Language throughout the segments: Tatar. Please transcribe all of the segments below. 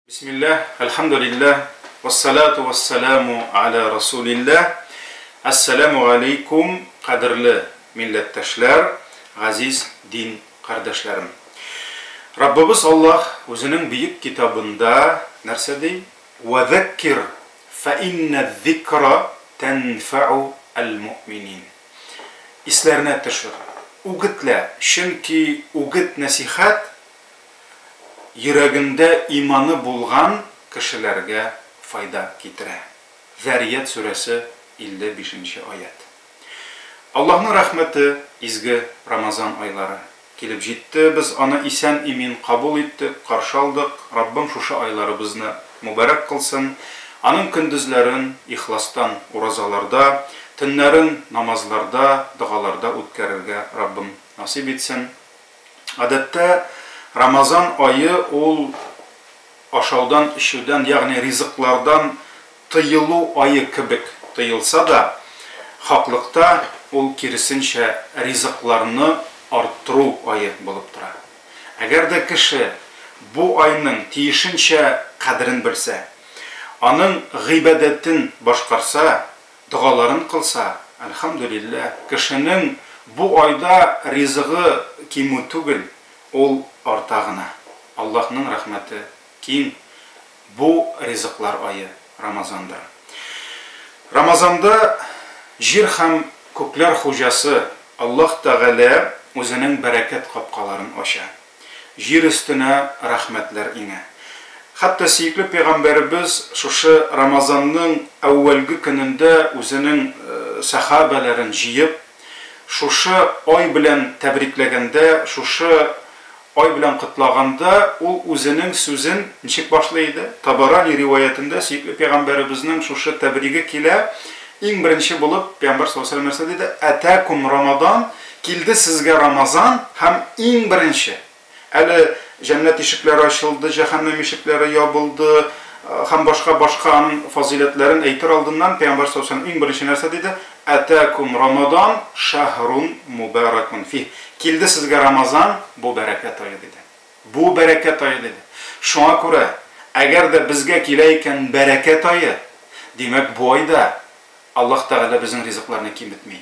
Бисмилләһ, әлхәмдүлилләһ, вәссәлату вәссәламу аля расулилләһ. Әссәламү галәйкүм, кадерле милләттәшләр, газиз дин кардәшләрем. Раббыбыз Аллаһ үзенең бөек китабында нәрсә ди? Вәзәккир фәиннәз-зикра тәнфәү әл-муъминин. Исләренә төшер, үгетлә, чөнки үгет-нәсихәт йөрәгендә иманы булган кешеләргә файда китерә. Зәрият сүрәсе 55 нче аять. Аллаһның рәхмәте, изге Рамазан айлары килеп җитте, без аны исән-имин кабул иттек, каршы алдык, Раббым шушы айларыбызны мөбарәк кылсын, аның көндезләрен ихластан уразаларда, төннәрен намазларда, догаларда үткәрергә Раббым насыйп итсен. Гадәттә, Рамазан ае ул ашаудан, эчүдән, ягъни ризыклардан тыелу ае кебек тоелса да, хаклыкта ул, киресенчә, ризыкларны арттыру ае булып тора. Әгәр дә кеше бу айның тиешенчә кадерен белсә, аның гыйбадәтен башкарса, Догаларын кылса, әлхәмдүлилләһ, кешенең бу айда ризыгы кимү түгел, ул арта гына. Аллаһның рәхмәте киң, бу ризыклар ае, Рамазандыр. Рамазанда җир һәм күкләр хуҗасы Аллаһ Тәгалә үзенең бәрәкәт капкаларын ача. Җир өстенә рәхмәтләр иңә. Хәтта сөекле пәйгамбәребез шушы Рамазанның әүвәлге көнендә үзенең сәхабәләрен җыеп, шушы ай белән тәбрикләгәндә, шушы ай белән котлаганда, ул үзенең сүзен ничек башлый иде? Табарани риваятендә сөекле пәйгамбәребезнең шушы тәбриге килә, иң беренче булып пәйгамбәр саллаллаһу галәйһи ва сәлләм нәрсә диде? Әтәкум Рамадан, Килде сезгә Рамазан һәм иң беренче. Әле җәннәт ишекләре ачылды, җәһәннәм ишекләре ябылды һәм башка башка аның фазыйләтләрен әйтер алдыннан Пәйгамбәр саллаллаһу галәйһи ва сәлләм иң беренче нәрсә диде? Әтәкум Рамадан шәһрун мубәрәкун фих. Килде сезгә Рамазан, бу бәрәкәт ае, диде. Бу бәрәкәт ае, диде. Шуңа күрә, әгәр дә безгә килә икән бәрәкәт ае, димәк, бу айда Аллаһ Тәгалә безнең ризыкларны киметми.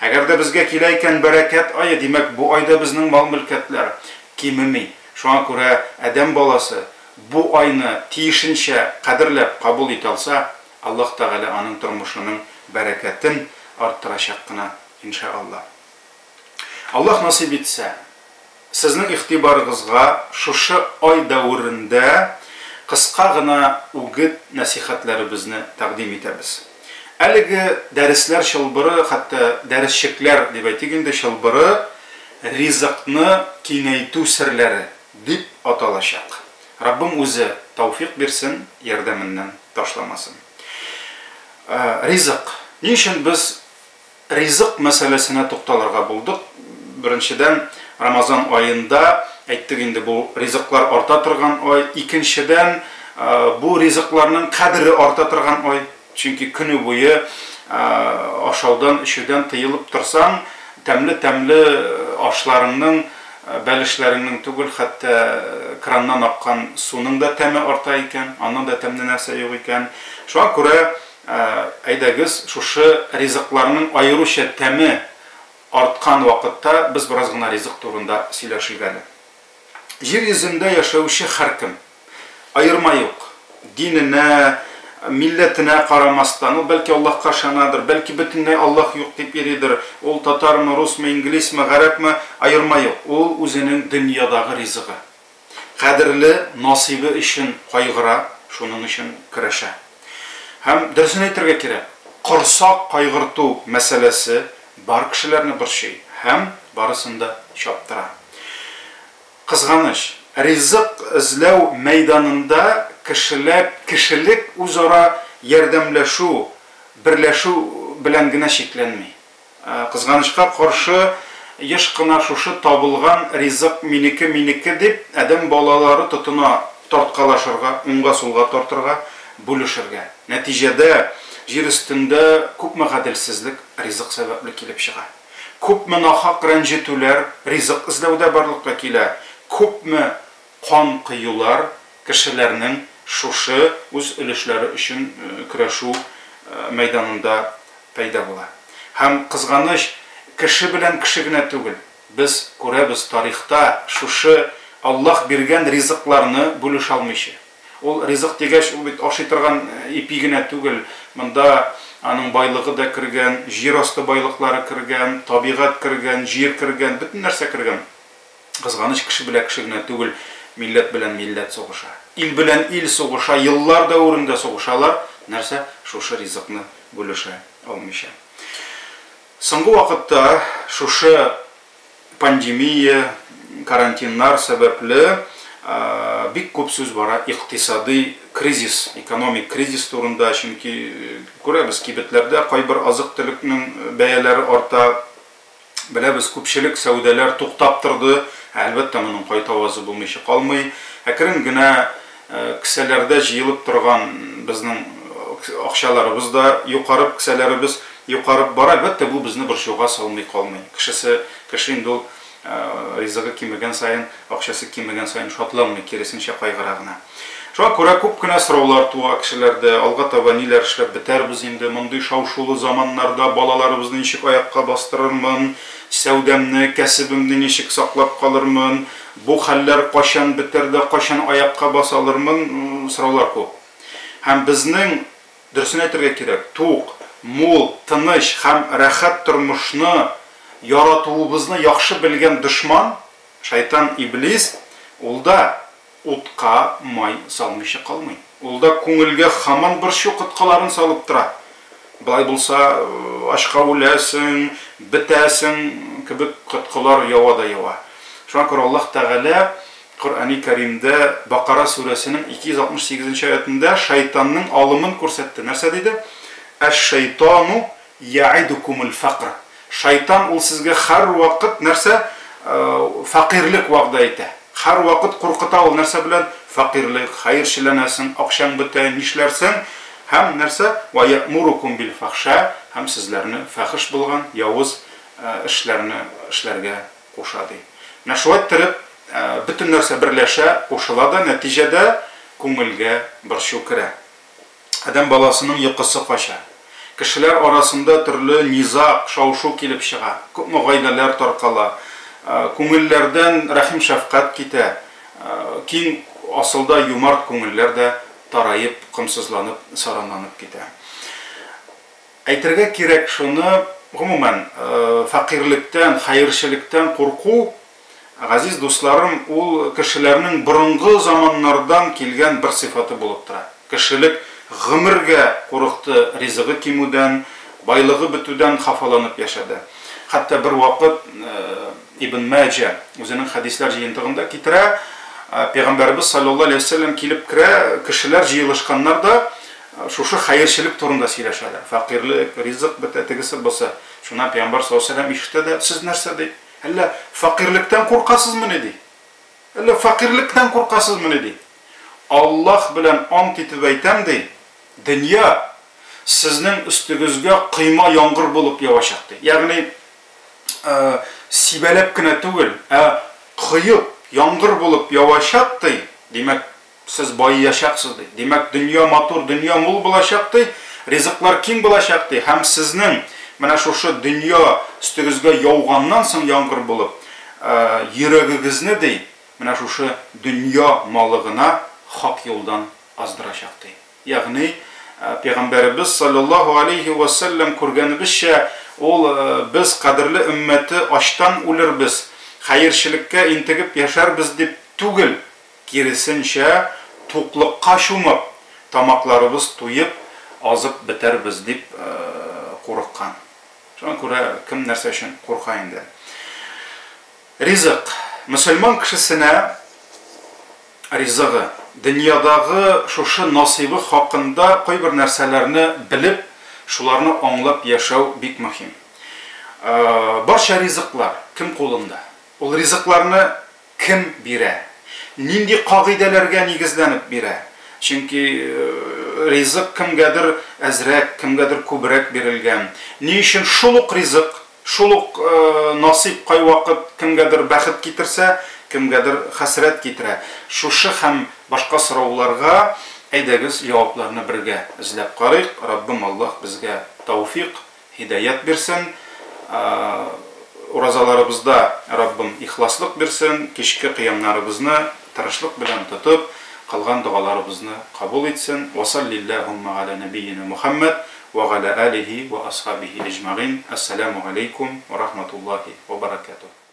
Әгәр дә безгә килә икән бәрәкәт ае, димәк, бу айда безнең мал-мөлкәтләр кимеми. Шуңа күрә адәм баласы бу айны тиешенчә кадерләп кабул итә алса, Аллаһ Тәгалә аның тормышының бәрәкәтен арттырачак кына, иншә Аллаһ. Аллаһ насыйп итсә, Сезнең игътибарыгызга шушы ай дәверендә кыска гына үгет-нәсыйхәтләребезне тәкъдим итәбез. Әлеге дәресләр чылбыры, хәтта дәресчекләр дип әйтик инде, чылбыры Ризыкны киңәйтү серләре дип аталачак. Раббым үзе тәүфикъ бирсен, ярдәменнән ташламасын. Ризык. Ни өчен без Ризык мәсьәләсенә тукталырга булдык. Беренчедән, Рамазан аенда, әйттек инде, бу ризыклар арта торган ай. Икенчедән, бу ризыкларның кадере арта торган ай. Чөнки көне буе ашаудан, эчүдән тыелып торсаң, тәмле-тәмле ашларыңның, бәлешләреңнең түгел, хәтта краннан аккан суның да тәме арта икән, аннан да тәмле нәрсә юк икән. Шуңа күрә Әйдәгез, шушы ризыкларның аеруча тәме арткан вакытта без бераз гына ризык турында сөйләшик әле. Җир йөзендә яшәүче һәркем, аерма юк, диненә, милләтенә карамастан, ул бәлки Аллаһка ышанадыр, бәлки бөтенләй Аллаһ юк дип йөридер, ул татармы, русмы, инглизме, гарәпме, аерма юк, ул үзенең дөньядагы ризыгы. Кадерле насыйбы өчен кайгыра, шуның өчен көрәшә. Һәм дөресен әйтергә кирәк, корсак кайгырту мәсьәләсе бар кешеләрне борчый һәм барысын да чаптыра. Кызганыч, ризык эзләү мәйданында кешеләр, кешелек үзара ярдәмләшү, берләшү белән генә чикләнми. Кызганычка каршы, еш кына шушы табылган ризык минеке, минеке дип, адәм балалары тотына тарткалашырга, уңга-сулга тартырга, бүлешергә. Нәтиҗәдә, җир өстендә күпме гаделсезлек ризык сәбәпле килеп чыга. Күпме нахак рәнҗетүләр ризык эзләүдә барлыкка килә, күпме кан коюлар кешеләрнең шушы үз өлешләре өчен көрәшү мәйданында пәйда була. Һәм, кызганыч, кеше белән кеше генә түгел, без күрәбез тарихта шушы Аллаһ биргән ризыкларны бүлешә алмыйча. Ул ризык дигәч, ул бит ашый торган ипи генә түгел, монда аның байлыгы да кергән, җир асты байлыклары кергән, табигать кергән, җир кергән, бөтен нәрсә кергән. Кызганыч, кеше белән кеше генә түгел, милләт белән милләт сугыша. Ил белән ил сугыша, еллар дәверендә сугышалар, нәрсә, шушы ризыкны бүлешә алмыйча. Соңгы вакытта шушы пандемия, карантиннар сәбәпле бик күп сүз бара икътисадый кризис, экономик кризис турында, чөнки күрәбез, кибетләрдә кайбер азык-төлекнең бәяләре арта, беләбез, күпчелек сәүдәләр туктап торды, ә әлбәттә моның кайтавазы булмыйча калмый. Әкрен генә кесәләрдә җыелып торган безнең акчаларыбыз да юкарып, кесәләребез юкарып бара. Әлбәттә, бу безне борчуга салмый калмый. Кешесе, кеше инде ул ризыгы кимегән саен, акчасы кимегән саен шатланмый, киресенчә кайгыра гына. Шуңа күрә күп кенә сораулар туа кешеләрдә, алга таба ниләр эшләп бетәрбез инде, мондый шау-шулы заманнарда балаларыбызны ничек аякка бастырырмын, сәүдәмне, кәсебемне ничек саклап калырмын, Бу хәлләр кайчан бетәр дә, кайчан аякка баса алырмын, сораулар күп. Һәм безнең, дөресен әйтергә кирәк, тук, мул, тыныч һәм рәхәт тормышны яратуыбызны яхшы белгән дошман, шайтан, иблис, ул да утка май салмыйча калмый. Ул да күңелгә һаман борчу коткыларын салып тора. Болай булса, ачка үләсең, бетәсең кебек коткылар ява да ява. Шуңа күрә Аллаһ Тәгалә Коръәни Кәримдә Бакара сүрәсенең 268 нче аятендә шайтанның алымын күрсәтте. Нәрсә диде? Әш-шайтану Яидукумул фәкр. Шайтан ул сезгә һәрвакыт нәрсә? Фәкыйрьлек вәгъдә итә. Һәрвакыт куркыта ул нәрсә белән? Фәкыйрьлек, хәерчеләнәсең, акчаң бетә, нишләрсең? Һәм нәрсә? Вә яэмурукум бил фәхшә, һәм сезләрне фәхеш булган, явыз эшләрне эшләргә куша, ди. Менә шулай иттереп, бөтен нәрсә берләшә, кушыла да, нәтиҗәдә күңелгә борчу керә. Адәм баласының йокысы кача. Кешеләр арасында төрле низаг, шау-шу килеп чыга. Күпме гаиләләр таркала. Күңелләрдән рәхим-шәфкать китә. Киң, асылда юмарт күңелләр дә тараеп, комсызланып, саранланып китә. Әйтергә кирәк шуны, гомумән, фәкыйрьлектән, хәерчелектән курку, газиз дусларым, ул кешеләрнең борынгы заманнардан килгән бер сыйфаты булып тора. Кешелек гомергә курыкты ризыгы кимүдән, байлыгы бетүдән хафаланып яшәде. Хәтта бервакыт Ибн Мәҗә үзенең хәдисләр җыентыгында китерә, Пәйгамбәребез салләллаһу галәйһи ва сәлләм килеп керә, кешеләр җыелышканнар да, Шушы хәерчелек турында сөйләшәләр. Фәкыйрьлек, ризык бетә, тегесе-бусы. Шуннан пәйгамбәр саллаллаһу галәйһи ва сәлләм ишетә дә, Сез нәрсә, ди, әллә фәкыйрьлектән куркасызмыни, ди? Әллә фәкыйрьлектән куркасызмыни, ди? Аллаһ белән ант итеп әйтәм, ди, дөнья сезнең өстегезгә койма яңгыр булып явачак, ди. Ягъни, сибәләп кенә түгел, ә коеп, яңгыр булып явачак, ди. Димәк, Сез байыячаксыз, ди. Димәк, дөнья матур, дөнья мул булачак, ди, ризыклар киң булачак, ди, һәм сезнең менә шушы дөнья өстегезгә яуганнан соң яңгыр булып, йөрәгегезне, ди, менә шушы дөнья малы гына хак юлдан аздырачак, ди. Ягъни, Пәйгамбәребез салләллаһу галәйһи вә сәлләм күргәнебезчә, ул, без, кадерле өммәте, ачтан үлербез, хәерчелеккә интегеп яшәрбез дип түгел, Киресенчә, туклыкка чумып, тамакларыбыз туеп, азып бетәрбез дип курыккан. Шуңа күрә кем нәрсә өчен курка инде. Ризык. Мөселман кешесенә ризыгы, дөньядагы шушы насыйбы хакында кайбер нәрсәләрне белеп, шуларны аңлап яшәү бик мөһим. Барча ризыклар кем кулында? Ул ризыкларны Кем бирә? Нинди кагыйдәләргә нигезләнеп бирә? Чөнки ризык кемгәдер әзрәк, кемгәдер күбрәк бирелгән. Ни өчен шул ук ризык, шул ук насыйп кайвакыт кемгәдер бәхет китерсә, кемгәдер хәсрәт китерә? Шушы һәм башка сорауларга Әйдәгез, җавапларны бергә эзләп карыйк. Раббым Аллаһ безгә тәүфик, һидаять бирсен. Уразаларыбызда Раббым ихласлык бирсен, кичке кыямнарыбызны тырышлык белән тотып, кылган догаларыбызны кабул итсен. Ва саллиллаһумма галя нәбиена Мухәммәд ва галя алихи ва асхабихи әҗмәгыйн. Әссәламү галәйкүм ва рахматуллаһи ва баракатуһ.